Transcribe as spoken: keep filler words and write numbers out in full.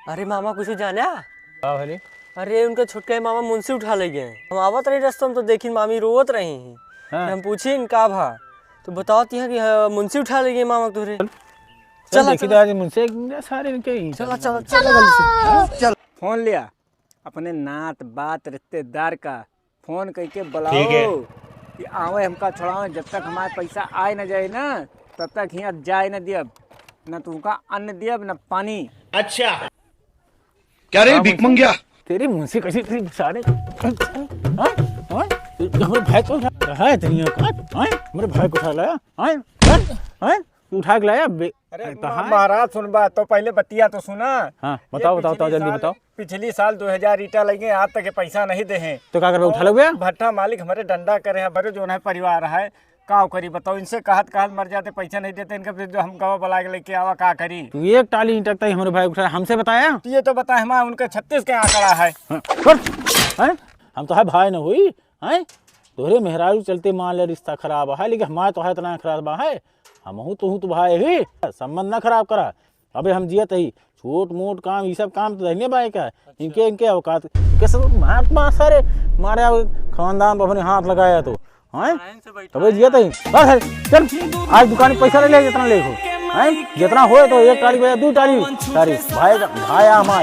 अरे मामा, कुछ जाना? का भले? अरे, उनका छोटका मामा मुंशी उठा ले गए। हम आवत रही रस्ता में तो देखिन मामी रोवत रही हैं। हाँ। हम पूछिन का भा, तो बतावत हैं कि हाँ, मुंशी उठा ले गए मामा तोहरे। चल, चला, देखी चला। दादी मुंशी एक सारे इनके ही चला, चला, चला, चला, जल्दी से। चल। फोन लिया अपने नात बात रिश्तेदार का, फोन करके बुलाओ ठीक है। कि आवे हमका छुड़ावे। जब तक हमारे पैसा आए न जाए ना, तब तक हियाँ जाए न दियब, न तुमका अन्न दियब न पानी। अच्छा। क्या रे हाँ, भीख मुंशी। मंगिया? तेरी मुंशी कैसी, तेरी सारे, हाँ? हाँ? हमरे भाई को उठा, कहा है तेरी औकात? हाँ? हमरे भाई को उठा लाया? हाँ? हाँ? हाँ? तू उठा के लाया बे-, अरे अरे, कहाँ मा-, है? महाराज सुनबा, तो पहले बतिया तो सुना। हाँ, ये बताओ, बताओ, बताओ, पिछली जल्दी साल, बताओ। पिछली साल दो हजार ईटा लगे, आज तक ये पैसा नहीं दे हैं। तो का करबे, उठा लेबे? भट्ठा मालिक हमरे डंडा करे हैं, बड़े जोन है परिवार है, का करी बताओ, इनसे कहत कहत मर जाते, पैसा नहीं देते इनका, फिर जो हम गवा बुला के लेके आवा, का करी? तू एक टाली ईंटा तक हमरे भाई उठा, हमसे बताया? तो ये तो बताए, हमारा उनका छत्तीस के आंकड़ा है। हाँ, कर, हैं? हम तो है भाई न हुई, हैं? तोहरे मेहरारू चलते मान ले रिश्ता खराब है, लेकिन हमारा तो है इतना खराब है, हमहू तोहू तो भाई ही, संबंध ना खराब करा। अबे हम जियत ही, छोट मोट काम, ई सब काम तो दहिने बाए का, इनके, इनके औकात, इनके सब मार, मार सारे, मारे अब खानदान पर अपने हाथ लगाया तो, हैं? तबे जियत ही, बस है, चल, आज दुकान पे पैसा ले ले, जितना ले हो, हैं? जितना होए तो एक टाली बजा, दो टाली, सारी, भाई का, भाई आ हमारे।